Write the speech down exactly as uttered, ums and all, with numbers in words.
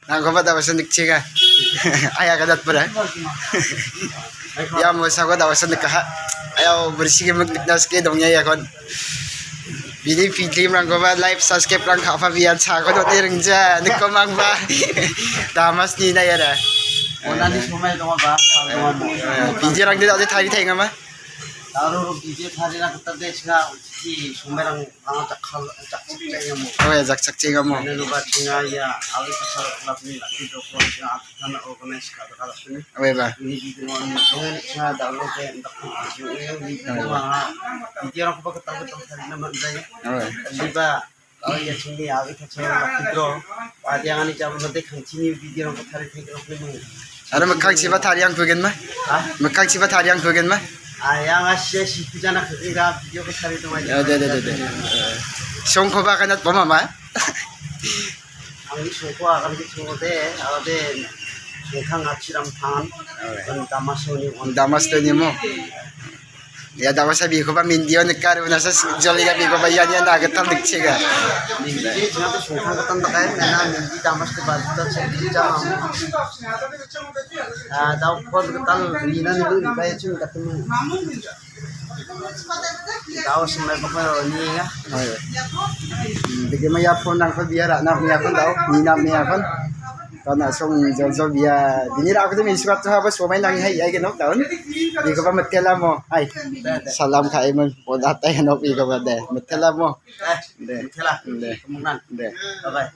Nangkoba da·osa nikchenga. Aya kadatpura. Ia mosako da·osa nikaha. Aya bersih gemuk nikna sike dongya iakon. Bini filmrangkoba like, subscribe-rang ka·pabian chako dote ringja. Nikkomangba. Damas nina iara. Onani somai donga ba, sal donga mo. Videorangde da·osa tari taengama. Aro video tarina gita de singa uti somairang anga jakhal jakchakjengamo. Oh ya, jakchakjengamo. Mane luba singa ya, awi kasar kelapni laki doko singa atkan organize ka ka sini. Oh ya, ba. Ini video ni dongen singa download de ndak ni video ni video ma. Videorangkoba gita gita tarina manjai. Oh ya. Liba Oh, iya, sini, aku tak cuma waktu bro. Wadi yang ani jam nanti kan sini video yang tadi tadi aku ni. Aro mikkangchiba tariangkugenma? Ha? Mikkangchiba tariangkugenma? Ah, yang asia si pujana kira video ko tadi tu aja. Ya, de, de, de, de. Songkoba kanat boma ma? Angni songko akan ke songko de, aro de songkang achiram than. Dan damas ni on. Damas tu ni mo. Ya, da·osa bikoba mindio nikar, unasa joliga bikoba ian ian da gital dikchega. Mindi jingatu songkang gital dakai, nana mindi damas ke bajuta chek jam. Ah, da ukon gital nina nini ribai chun katemu. Da·osa mai bako ni ya. Ayo. Hmm, dikema ya phone nangko biar anak ni akon da·o, nina ni akon. Tana song jol jol bia. Bini ra aku tu min surat tu apa somai nang hai ai genok daun. Bikoba metela mo. Hai. Salam ka emang. Bola tai nok bikoba de. Metela mo. Eh, de. Metela. De. Kemengan. De. Bye bye.